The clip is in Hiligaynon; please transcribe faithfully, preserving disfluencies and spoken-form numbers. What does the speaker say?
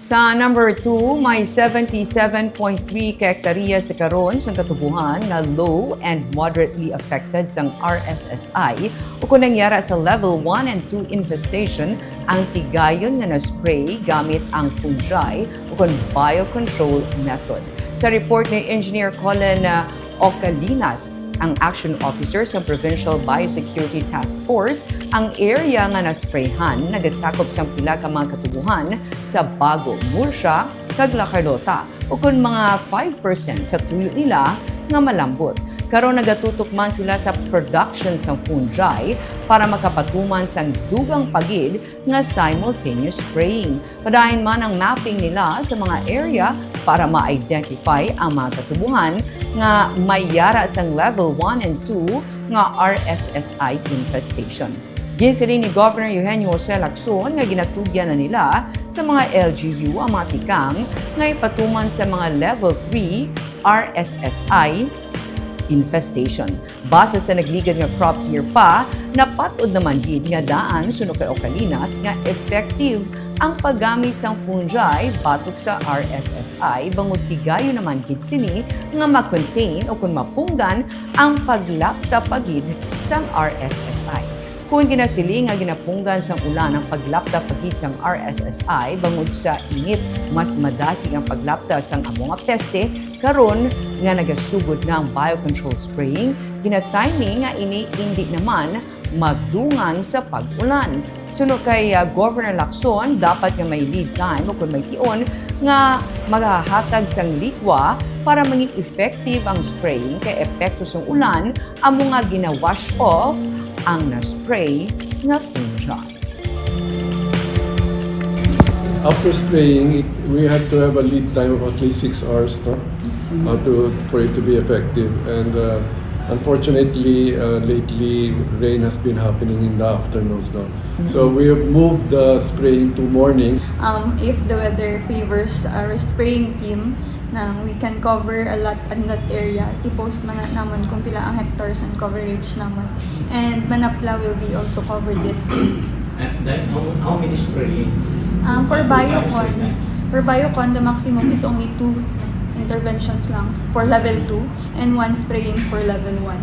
Sa number two, may seventy-seven point three ka hektarya sa karon sang katubohan nga low and moderately affected sang R S S I, ukon nangyara sa level one and two infestation ang tigayon nga na-spray gamit ang fungi ukon biocontrol method. Sa report ni Engineer Colin, ah, Ocalinas, ang action officer sa Provincial Biosecurity Task Force, ang area nga nasprayhan nagasakop sang pila ka mga katubohan sa Bago, Murcia, kag La Carlota, ukon mga five percent sa tuyo nila nga malambot. Karon nagatutok man sila sa production sang fungi para makapatuman sang dugang pa gid nga simultaneous spraying. Padayon man ang mapping nila sa mga area para ma-identify ang mga katubohan nga may yara sang level one and two nga R S S I infestation. Ginsiling ni Governor Eugenio Jose Lacson nga ginatugyan na nila sa mga L G U ang mga tikang nga ipatuman sa mga level three R S S I infestation. Base sa nagligad nga crop year pa, napat-od naman gid nga daan suno kay Ocalinas nga effective ang paggamit sang fungi batok sa R S S I, bangod tigayon naman gid sini nga ma-contain ukon mapunggan ang paglapta pa gid sang R S S I. Kon ginasiling nga ginapunggan sang ulan ang paglapta pa gid sang R S S I bangod sa init, mas madasig ang paglapta sang amo nga peste. Karon nga nagasugod na ang biocontrol spraying, ginatiming nga ini indi naman magdungan sa pag-ulan. Suno kay, ah, Governor Lacson, dapat nga may lead time ukon may tion nga magahatag sang likwa para mangin effective ang spraying, kay epekto sang ulan amo nga gina-wash off ang na-spray nga fungi. After spraying, it, we have to have a lead time of at least six hours, no? Uh, to, for it to be effective. And uh, unfortunately, uh, lately, rain has been happening in the afternoons, no? So we have moved the spraying to morning. Um, if the weather favors our spraying team, na we can cover a lot in that area. I-post man na naman kung pila ang hectares and coverage naman. And Manapla will be also covered this week. And then, how, how many spraying? Um, for Two times per Biocon, night? for Biocon, the maximum is only two interventions lang for level two and one spraying for level one.